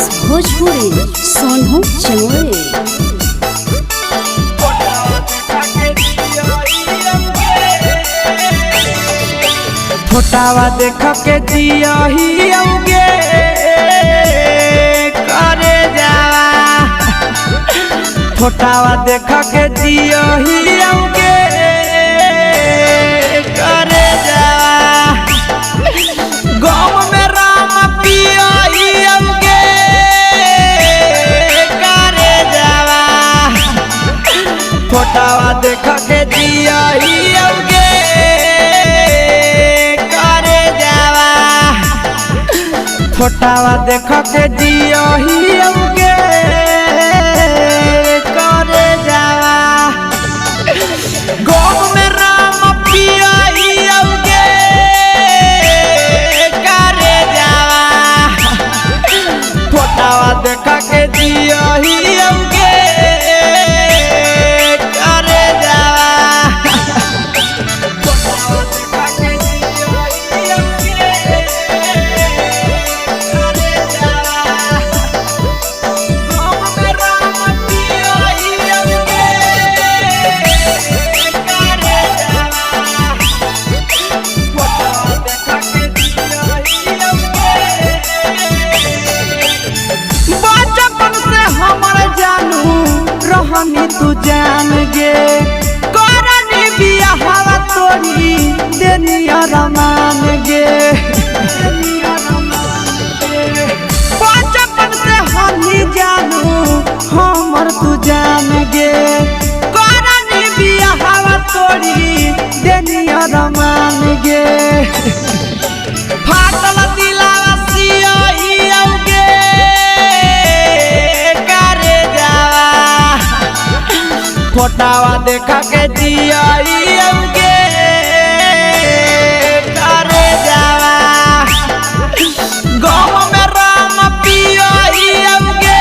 भोजपुरी सोनू चमोली। फोटावा देख के जियही औगे करे जावा। फोटावा देख के जियही औगे करे जावा। गाँव में राम पियही औगे करे जावा। फोटावा देख के जियही औगे फोटावा देख के जियही औगे करे जावा। गाँव में राम पियही औगे करे जावा। फोटावा देख के जियही औगे करे जावा। बचपन से हमर जानू रहनी तू जान गे, करनी बियाहवा तोरी देनी अरमान गे। बचपन से हनी जानू हमर तू जान गे, करनी बियाहवा तोरी देनी अरमान गे। फाटल दिलावा सियही औगे करे जावा। फोटावा देख के जियही औगे करे जावा। गाँव में राम पियही औगे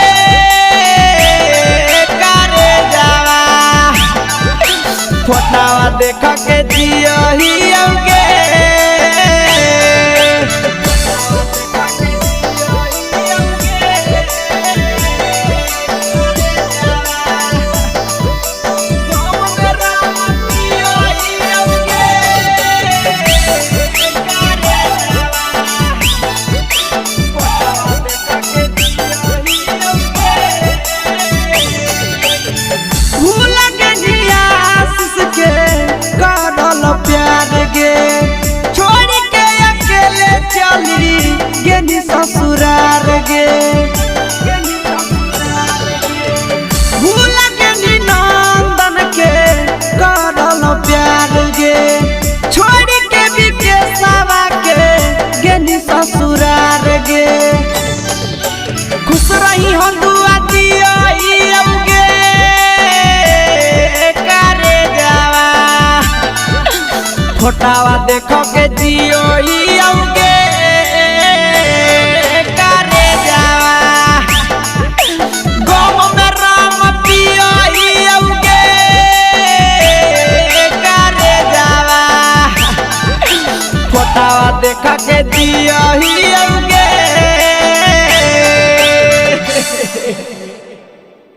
करे जावा। फोटावा देख के जियही औगे। प्यार गे छोड़ के अकेले चली गेनी ससुरार गे। भूल गेनी नंदन के करल प्यार गे, छोड़ के विकेशवा के गेनी ससुरार गे। खुश रही हम दुआ दियही औगे करे जावा। फोटावा देख के जियही औगे करे जावा। गाँव में राम पियही औगे करे जावा। फोटावा देख के जियही औगे।